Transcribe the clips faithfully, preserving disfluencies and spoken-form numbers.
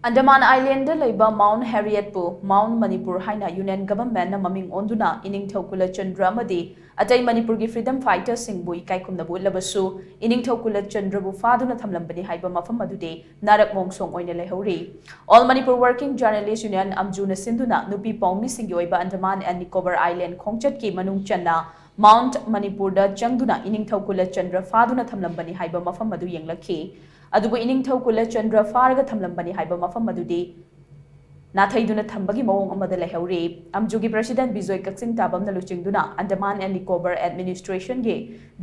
Andaman island ꯂꯩꯕ Mount ꯍꯦꯔꯤꯌꯠꯄꯨ Mount Manipur ꯍꯥꯏꯅ union ꯒꯚꯔꯟꯃꯦꯟꯠꯅ ꯃꯃꯤꯡ ꯑꯣꯟꯗꯨꯅ ꯏꯅꯤꯡꯊꯧ ꯀꯨꯂꯆꯟꯗ꯭ꯔ ꯑꯃꯗꯤ ꯑꯇꯩ ꯃꯅꯤꯄꯨꯔꯒꯤ ꯐ꯭ꯔꯤꯗꯝ ꯐꯥꯏꯇꯔꯁꯤꯡꯕꯨ ꯏꯀꯥꯏ ꯈꯨꯝꯅꯕ ꯎꯠꯂꯕꯁꯨ, ꯏꯅꯤꯡꯊꯧ ꯀꯨꯂꯆꯟꯗ꯭ꯔꯕꯨ ꯐꯥꯗꯨꯅ ꯊꯝꯂꯝꯕꯅꯤ ꯍꯥꯏꯕ ꯃꯐꯝ ꯑꯗꯨꯗꯤ ꯅꯥꯔꯛ ꯃꯣꯡꯁꯣꯡ ꯑꯣꯏꯅ ꯂꯩꯍꯧꯔꯤ꯫ All Manipur working journalists union, ꯑꯝꯖꯨꯅ ꯁꯤꯟꯗꯨꯅ ꯅꯨꯄꯤ ꯄꯥꯎꯃꯤꯁꯤꯡꯒꯤ ꯑꯣꯏꯕ ꯑꯟꯗꯃꯥꯟ ꯑꯦꯟ ꯅꯤꯀꯣꯕꯔ ꯑꯥꯏꯂꯦꯟ ꯈꯣꯡꯆꯠꯀꯤ ꯃꯅꯨꯡ ꯆꯟꯅ ꯃꯥꯎꯟꯠ ꯃꯅꯤꯄꯨꯔꯗ ꯆꯪꯗꯨꯅ ꯏꯅꯤꯡꯊꯧ ꯀꯨꯂꯆꯟꯗ꯭ꯔ ꯐꯥꯗꯨꯅ ꯊꯝꯂꯝꯕꯅꯤ ꯍꯥꯏꯕ ꯃꯐꯝ ꯑꯗꯨ ꯌꯦꯡꯂꯛꯈꯤ꯫ ꯑꯗꯨꯕꯨ ꯏꯅꯤꯡꯊꯧ ꯀꯨꯂꯆꯟꯗ꯭ꯔ ꯐꯥꯔꯒ ꯊꯝꯂꯝꯕꯅꯤ ꯍꯥꯏꯕ ꯃꯐꯝ ꯑꯗꯨꯗꯤ ꯅꯥꯊꯩꯗꯨꯅ ꯊꯝꯕꯒꯤ ꯃꯑꯣꯡ ꯑꯃꯗ ꯂꯩꯍꯧꯔꯤ꯫ ꯑꯝꯖꯨꯒꯤ ꯄ꯭ꯔꯁꯤꯗꯦꯟꯠ ꯕꯤꯖꯣꯏ ꯀꯛꯆꯤꯡ ꯇꯥꯕꯝꯅ ꯂꯨꯆꯤꯡꯗꯨꯅ ꯑꯟꯗꯃꯥꯟ ꯑꯦꯟ ꯅꯤꯀꯣꯕꯔ ꯑꯦꯗꯃꯤꯅꯤꯁꯇ꯭ꯔꯦꯁꯟꯒꯤ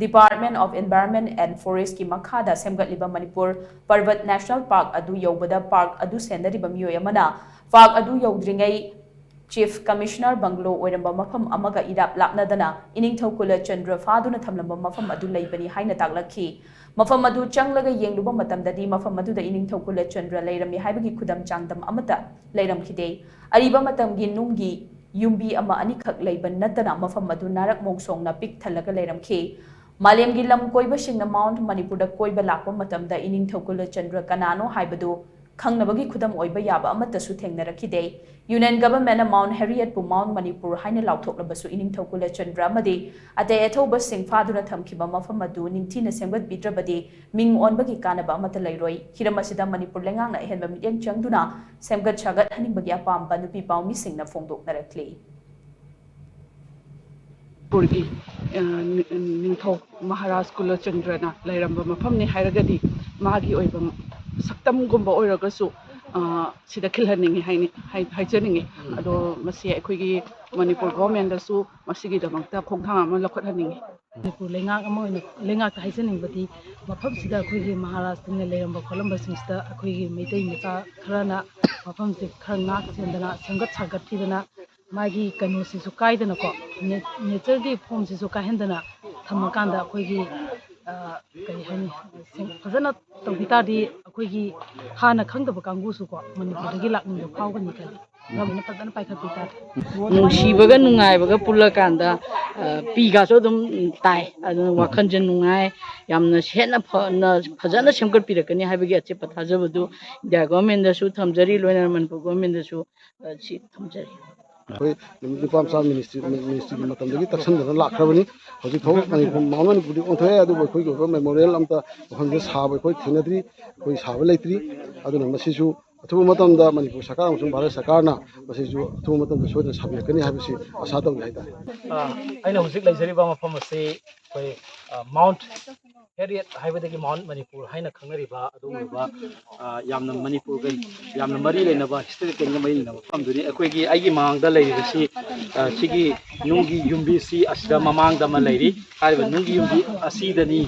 Department of Environment and Forestꯀꯤ ꯃꯈꯥꯗ ꯁꯦꯝꯒꯠꯂꯤꯕ ꯃꯅꯤꯄꯨꯔ ꯄꯔꯕꯠ ꯅꯦꯁꯅꯦꯜ ꯄꯥꯔꯛ ꯑꯗꯨ ꯌꯧꯕꯗ ꯄꯥꯔꯛ ꯑꯗꯨ ꯁꯦꯟꯅꯔꯤꯕ ꯃꯤꯑꯣꯏ ꯑꯃꯅ ꯄꯥꯔꯛ ꯑꯗꯨ ꯌꯧꯗ꯭ꯔꯤꯉꯩ ꯆꯤꯐ ꯀꯃꯤꯁꯅꯔ ꯕꯪꯒ꯭ꯂꯣ ꯑꯣꯏꯔꯝꯕ ꯃꯐꯝ ꯑꯃꯒ ꯏꯔꯥꯞ ꯂꯥꯞꯅꯗꯅ ꯏꯅꯤꯡꯊꯧ ꯀꯨꯂꯆꯟꯗ꯭ꯔ ꯐꯥꯗꯨꯅ ꯊꯝꯂꯝꯕ ꯃꯐꯝ ꯑꯗꯨ ꯂꯩꯕꯅꯤ ꯍꯥꯏꯅ ꯇꯥꯛꯂꯛꯈꯤ꯫ ꯃꯐꯝ ꯑꯗꯨ ꯆꯪꯂꯒ ꯌꯦꯡꯂꯨꯕ ꯃꯇꯝꯗꯗꯤ ꯃꯐꯝ ꯑꯗꯨꯗ ꯏꯅꯤꯡꯊꯧ ꯀꯨꯂꯆꯟꯗ꯭ꯔ ꯂꯩꯔꯝꯃꯤ ꯍꯥꯏꯕꯒꯤ ꯈꯨꯗꯝ ꯆꯥꯡꯗꯝ ꯑꯃꯠꯇ ꯂꯩꯔꯝꯈꯤꯗꯦ꯫ ꯑꯔꯤꯕ ꯃꯇꯝꯒꯤ ꯅꯨꯡꯒꯤ ꯌꯨꯝꯕꯤ ꯑꯃ ꯑꯅꯤꯈꯛ ꯂꯩꯕ ꯅꯠꯇꯅ ꯃꯐꯝ ꯑꯗꯨ ꯅꯥꯔꯛ ꯃꯣꯡꯁꯣꯡꯅ ꯄꯤꯛ ꯊꯜꯂꯒ ꯂꯩꯔꯝꯈꯤ꯫ ꯃꯥꯂꯦꯝꯒꯤ ꯂꯝ ꯀꯣꯏꯕꯁꯤꯡꯅ ꯃꯥꯎꯟꯠ ꯃꯅꯤꯄꯨꯔꯗ ꯀꯣꯏꯕ ꯂꯥꯛꯄ ꯃꯇꯝꯗ ꯏꯅꯤꯡꯊꯧ ꯀꯨꯂꯆꯟꯗ꯭ꯔ ꯀꯅꯥꯅꯣ ꯍꯥꯏꯕꯗꯨ ꯈꯪꯅꯕꯒꯤ ꯈꯨꯗꯝ ꯑꯣꯏꯕ ꯌꯥꯕ ꯑꯃꯠꯇꯁꯨ ꯊꯦꯡꯅꯔꯛꯈꯤꯗꯦ꯫ ꯌꯨꯅꯤꯌꯟ ꯒꯚꯔꯟꯃꯦꯟꯠꯅ ꯃꯥꯎꯟꯠ ꯍꯦꯔꯤꯌꯠꯄꯨ ꯃꯥꯎꯟꯠ ꯃꯅꯤꯄꯨꯔ ꯍꯥꯏꯅ ꯂꯥꯎꯊꯣꯛꯂꯕꯁꯨ ꯏꯅꯤꯡꯊꯧ ꯀꯨꯂꯆꯟꯗ꯭ꯔ ꯑꯃꯗꯤ ꯑꯇꯩ ꯑꯊꯧꯕꯁꯤꯡ ꯐꯥꯗꯨꯅ ꯊꯝꯈꯤꯕ ꯃꯐꯝ ꯑꯗꯨ ꯅꯤꯡꯊꯤꯅ ꯁꯦꯝꯒꯠꯄꯤꯗ꯭ꯔꯕꯗꯤ ꯃꯤꯡ ꯑꯣꯟꯕꯒꯤ ꯀꯥꯟꯅꯕ ꯑꯃꯠꯇ ꯂꯩꯔꯣꯏ꯫ ꯍꯤꯔꯝ ꯑꯁꯤꯗ ꯃꯅꯤꯄꯨꯔ ꯂꯩꯉꯥꯛꯅ ꯑꯍꯦꯟꯕ ꯃꯤꯠꯌꯦꯡ ꯆꯪꯗꯨꯅ ꯁꯦꯝꯒꯠ ꯁꯥꯒꯠꯍꯟꯅꯤꯡꯕꯒꯤ ꯑꯄꯥꯝꯕ ꯅꯨꯄꯤ ꯄꯥꯎꯃꯤꯁꯤꯡꯅ ꯐꯣꯡꯗꯣꯛꯅꯔꯛꯂꯤ꯫ ꯃꯅꯤꯄꯨꯔꯒꯤ, ꯑ, ꯅꯤ-, ꯅꯤꯡꯊꯧ ꯃꯍꯥꯔꯥꯖ ꯀꯨꯂꯆꯟꯗ꯭ꯔꯅ ꯂꯩꯔꯝꯕ ꯃꯐꯝꯅꯤ ꯍꯥꯏꯔꯒꯗꯤ ꯃꯥꯒꯤ ꯑꯣꯏꯕ ꯁꯛꯇꯝꯒꯨꯝꯕ ꯑꯣꯏꯔꯒꯁꯨ, ꯑ, ꯁꯤꯗ ꯈꯤꯜꯍꯟꯅꯤꯡꯉꯤ ꯍꯥꯏꯅꯤ-, ꯍꯥꯏ-, ꯍꯥꯏꯖꯅꯤꯡꯉꯤ꯫ ꯑꯗꯣ ꯃꯁꯤ ꯑꯩꯈꯣꯏꯒꯤ ꯃꯅꯤꯄꯨꯔ ꯒꯣꯚꯔꯟꯃꯦꯟꯠꯇꯁꯨ ꯃꯁꯤꯒꯤꯗꯃꯛꯇ ꯈꯣꯡꯊꯥꯡ ꯑꯃ ꯂꯧꯈꯠꯍꯟꯅꯤꯡꯉꯤ꯫ ꯃꯅꯤꯄꯨꯔ ꯂꯩꯉꯥꯛ ꯑꯃ ꯑꯣꯏꯅ ꯂꯩꯉꯥꯛꯇ ꯍꯥꯏꯖꯅꯤꯡꯕꯗꯤ ꯃꯐꯝꯁꯤꯗ ꯑꯩꯈꯣꯏꯒꯤ ꯃꯍꯥꯔꯥꯖꯁꯤꯡꯅ ꯂꯩꯔꯝꯕ ꯈꯣꯠꯂꯝꯕꯁꯤꯡꯁꯤꯗ ꯑꯩꯈꯣꯏꯒꯤ ꯃꯩꯇꯩ ꯃꯆꯥ ꯈꯔꯅ ꯃꯐꯝꯁꯦ ꯈꯔ ꯉꯥꯛ ꯁꯦꯟꯗꯅ ꯁꯦꯝꯒꯠ ꯁꯥꯒꯠꯈꯤꯗꯅ ꯃꯥꯒꯤ ꯀꯩꯅꯣꯁꯤꯁꯨ ꯀꯥꯏꯗꯅꯀꯣ, ꯅꯦ-, ꯅꯦꯆꯔꯒꯤ ꯐꯣꯝꯁꯤꯁꯨ ꯀꯥꯏꯍꯟꯗꯅ ꯊꯝꯃꯀꯥꯟꯗ ꯑꯩꯈꯣꯏꯒꯤ, ꯑ, ꯀꯔꯤ ꯍꯥꯏꯅꯤ, ꯁꯦꯡ-, ꯐꯖꯅ ꯇꯧꯕꯤ ꯇꯥꯔꯗꯤ ꯑꯩꯈꯣꯏꯒꯤ ꯍꯥꯟꯅ ꯈꯪꯗꯕ ꯀꯥꯡꯕꯨꯁꯨꯀꯣ ꯃꯅꯤꯄꯨꯔꯗꯒꯤ ꯂꯥꯛꯅꯤꯡꯕ ꯐꯥꯎꯒꯅꯤ ꯈꯜꯂꯤ꯫ ꯒꯃꯦꯟꯅ ꯐꯖꯅ ꯄꯥꯏꯈꯠꯄꯤ ꯇꯥꯔꯦ꯫ ꯅꯨꯡꯁꯤꯕꯒ ꯅꯨꯡꯉꯥꯏꯕꯒ ꯄꯨꯜꯂꯀꯥꯟꯗ, ꯑ, ꯄꯤꯒꯁꯨ ꯑꯗꯨꯝ ꯇꯥꯏ꯫ ꯑꯗꯨꯅ ꯋꯥꯈꯜꯁꯦ ꯅꯨꯡꯉꯥꯏ꯫ ꯌꯥꯝꯅ ꯍꯦꯟꯅ ꯐꯅ, ꯐꯖꯅ ꯁꯦꯝꯒꯠꯄꯤꯔꯛꯀꯅꯤ ꯍꯥꯏꯕꯒꯤ ꯑꯆꯦꯠꯄ ꯊꯥꯖꯕꯗꯨ ꯏꯟꯗꯤꯌꯥ ꯒꯣꯔꯃꯦꯟꯗꯁꯨ ꯊꯝꯖꯔꯤ, ꯂꯣꯏꯅꯅ ꯃꯅꯤꯄꯨꯔ ꯒꯣꯔꯃꯦꯟꯗꯁꯨ, ꯑ, ꯁꯤ ꯊꯝꯖꯔꯤ꯫ ꯑꯩꯈꯣꯏ ꯅꯨꯄꯥ ꯃꯆꯥ ꯃꯤꯅꯤꯁꯇ꯭ꯔꯤ, ꯃꯤꯅꯤꯁꯇ꯭ꯔꯤꯒꯤ ꯃꯇꯝꯗꯒꯤ ꯇꯛꯁꯟꯗꯅ ꯂꯥꯛꯈ꯭ꯔꯕꯅꯤ꯫ ꯍꯧꯖꯤꯛ ꯐꯥꯎ ꯃꯅꯤꯄꯨꯔ, ꯃꯥꯎꯟ ꯃꯅꯤꯄꯨꯔꯗꯤ ꯑꯣꯟꯊꯣꯛꯑꯦ, ꯑꯗꯨꯕꯨ ꯑꯩꯈꯣꯏꯒꯤ ꯑꯣꯏꯕ ꯃꯦꯃꯣꯔꯤꯌꯦꯜ ꯑꯝꯇ ꯃꯐꯝꯁꯤꯗ ꯁꯥꯕ ꯑꯩꯈꯣꯏ ꯊꯦꯡꯅꯗ꯭ꯔꯤ꯫ ꯑꯩꯈꯣꯏ ꯁꯥꯕ ꯂꯩꯇ꯭ꯔꯤ꯫ ꯑꯗꯨꯅ ꯃꯁꯤꯁꯨ ꯑꯊꯨꯕ ꯃꯇꯝꯗ ꯃꯅꯤꯄꯨꯔ ꯁꯔꯀꯥꯔ ꯑꯃꯁꯨꯡ ꯚꯥꯔꯠ ꯁꯔꯀꯥꯔꯅ ꯃꯁꯤꯁꯨ ꯑꯊꯨꯕ ꯃꯇꯝꯗ ꯁꯣꯏꯗꯅ ꯁꯥꯕꯤꯔꯛꯀꯅꯤ ꯍꯥꯏꯕꯁꯤ ꯑꯁꯥ ꯇꯧꯖꯩ ꯍꯥꯏꯇꯥꯔꯦ꯫ ꯑ, ꯑꯩꯅ ꯍꯧꯖꯤꯛ ꯂꯩꯖꯔꯤꯕ ꯃꯐꯝ ꯑꯁꯤ ꯑꯩꯈꯣꯏ, ꯑ, ꯃꯥꯎꯟꯠ ꯍꯦꯔꯤꯌꯦꯠ ꯍꯥꯏꯕꯗꯒꯤ ꯃꯥꯎꯟꯠ ꯃꯅꯤꯄꯨꯔ ꯍꯥꯏꯅ ꯈꯪꯅꯔꯤꯕ ꯑꯗꯨꯒꯨꯝꯂꯕ, ꯑ, ꯌꯥꯝꯅ ꯃꯅꯤꯄꯨꯔꯒ ꯌꯥꯝꯅ ꯃꯔꯤ ꯂꯩꯅꯕ, ꯍꯤꯁꯇꯣꯔꯤꯀꯦꯜꯒ ꯃꯔꯤ ꯂꯩꯅꯕ ꯃꯐꯝꯗꯨꯅꯤ꯫ ꯑꯩꯈꯣꯏꯒꯤ, ꯑꯩꯒꯤ ꯃꯥꯡꯗ ꯂꯩꯔꯤꯕꯁꯤ, ꯑ, ꯁꯤꯒꯤ ꯅꯨꯡꯒꯤ ꯌꯨꯝꯕꯤꯁꯤ ꯑꯁꯤꯗ ꯃꯃꯥꯡꯗ ꯑꯃ ꯂꯩꯔꯤ꯫ ꯍꯥꯏꯔꯤꯕ ꯅꯨꯡꯒꯤ ꯌꯨꯝꯕꯤ ꯑꯁꯤꯗꯅꯤ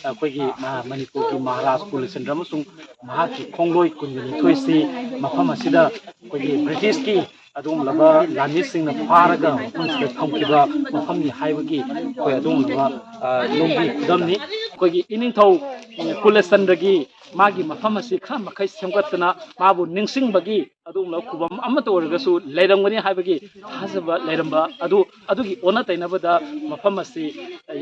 ꯑꯩꯈꯣꯏꯒꯤ, ꯑ, ꯃꯅꯤꯄꯨꯔꯒꯤ ꯃꯍꯥꯔꯥꯖ ꯀꯨꯂꯆꯟꯗ꯭ꯔ ꯑꯃꯁꯨꯡ ꯃꯍꯥꯛꯀꯤ ꯈꯣꯡꯂꯣꯏ ꯀꯨꯟꯒ ꯅꯤꯊꯣꯏꯁꯤ ꯃꯐꯝ ꯑꯁꯤꯗ ꯑꯩꯈꯣꯏꯒꯤ ꯕ꯭ꯔꯤꯇꯤꯁꯀꯤ ꯑꯗꯨꯒꯨꯝꯂꯕ ꯂꯥꯟꯃꯤꯁꯤꯡꯅ ꯐꯥꯔꯒ ꯃꯐꯝꯁꯤꯗ ꯊꯝꯈꯤꯕ ꯃꯐꯝꯅꯤ ꯍꯥꯏꯕꯒꯤ ꯑꯩꯈꯣꯏ ꯑꯗꯨꯒꯨꯝꯂꯕ, ꯑ, ꯅꯨꯡꯒꯤ ꯈꯨꯗꯝꯅꯤ꯫ ꯑꯩꯈꯣꯏꯒꯤ ꯏꯅꯤꯡꯊꯧ ꯀꯨꯂꯆꯟꯗ꯭ꯔꯒꯤ ꯃꯥꯒꯤ ꯃꯐꯝ ꯑꯁꯤ ꯈꯔ ꯃꯈꯩ ꯁꯦꯝꯒꯠꯇꯅ ꯃꯥꯕꯨ ꯅꯤꯡꯁꯤꯡꯕꯒꯤ ꯑꯗꯨꯒꯨꯝꯂꯕ ꯈꯨꯕꯝ ꯑꯃꯠꯇ ꯑꯣꯏꯔꯒꯁꯨ ꯂꯩꯔꯝꯒꯅꯤ ꯍꯥꯏꯕꯒꯤ ꯊꯥꯖꯕ ꯂꯩꯔꯝꯕ ꯑꯗꯨ, ꯑꯗꯨꯒꯤ ꯑꯣꯟꯅ ꯇꯩꯅꯕꯗ ꯃꯐꯝ ꯑꯁꯤ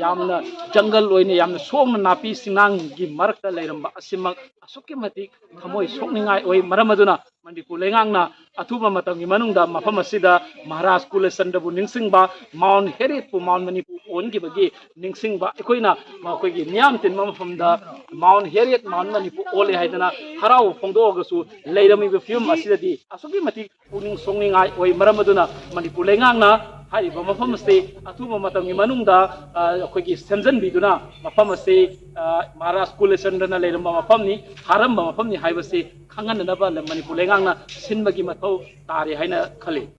ꯌꯥꯝꯅ ꯖꯪꯒꯜ ꯑꯣꯏꯅ, ꯌꯥꯝꯅ ꯁꯣꯡꯅ ꯅꯥꯄꯤ ꯁꯤꯡꯅꯥꯡꯒꯤ ꯃꯔꯛꯇ ꯂꯩꯔꯝꯕ ꯑꯁꯤꯃꯛ ꯑꯁꯨꯛꯀꯤ ꯃꯇꯤꯛ ꯊꯃꯣꯏ ꯁꯣꯛꯅꯤꯡꯉꯥꯏ ꯑꯣꯏ꯫ ꯃꯔꯝ ꯑꯗꯨꯅ ꯃꯅꯤꯄꯨꯔ ꯂꯩꯉꯥꯛꯅ ꯑꯊꯨꯕ ꯃꯇꯝꯒꯤ ꯃꯅꯨꯡꯗ ꯃꯐꯝ ꯑꯁꯤꯗ ꯃꯍꯥꯔꯥꯖ ꯀꯨꯂꯆꯟꯗ꯭ꯔꯕꯨ ꯅꯤꯡꯁꯤꯡꯕ, ꯃꯥꯎꯟ ꯍꯦꯔꯤꯌꯠꯄꯨ ꯃꯥꯎꯟ ꯃꯅꯤꯄꯨꯔ ꯑꯣꯟꯈꯤꯕꯒꯤ ꯅꯤꯡꯁꯤꯡꯕ, ꯑꯩꯈꯣꯏꯅ ꯃꯈꯣꯏꯒꯤ ꯃꯤꯌꯥꯝ ꯇꯤꯟꯕ ꯃꯐꯝꯗ ꯃꯥꯎꯟ ꯍꯦꯔꯤꯌꯠ ꯃꯥꯎꯟ ꯃꯅꯤꯄꯨꯔ ꯑꯣꯜꯂꯦ ꯍꯥꯏꯗꯅ ꯍꯔꯥꯎꯕ ꯐꯣꯡꯗꯣꯛꯑꯒꯁꯨ, ꯂꯩꯔꯝꯃꯤꯕ ꯐꯤꯕꯝ ꯑꯁꯤꯗꯗꯤ ꯑꯁꯨꯛꯀꯤ ꯃꯇꯤꯛ ꯄꯨꯛꯅꯤꯡ ꯁꯣꯛꯅꯤꯡꯉꯥꯏ ꯑꯣꯏ꯫ ꯃꯔꯝ ꯑꯗꯨꯅ ꯃꯅꯤꯄꯨꯔ ꯂꯩꯉꯥꯛꯅ ꯍꯥꯏꯔꯤꯕ ꯃꯐꯝ ꯑꯁꯤ ꯑꯊꯨꯕ ꯃꯇꯝꯒꯤ ꯃꯅꯨꯡꯗ, ꯑ, ꯑꯩꯈꯣꯏꯒꯤ ꯁꯦꯝꯖꯤꯟꯕꯤꯗꯨꯅ ꯃꯐꯝ ꯑꯁꯤ, ꯑ, ꯃꯍꯥꯔꯥꯖ ꯀꯨꯂꯆꯟꯗ꯭ꯔꯅ ꯂꯩꯔꯝꯕ ꯃꯐꯝꯅꯤ, ꯐꯥꯔꯝꯕ ꯃꯐꯝꯅꯤ ꯍꯥꯏꯕꯁꯤ ꯈꯪꯍꯟꯅꯅꯕ ꯃꯅꯤꯄꯨꯔ ꯂꯩꯉꯥꯛꯅ ꯁꯤꯟꯕꯒꯤ ꯃꯊꯧ ꯇꯥꯔꯦ ꯍꯥꯏꯅ ꯈꯜꯂꯤ꯫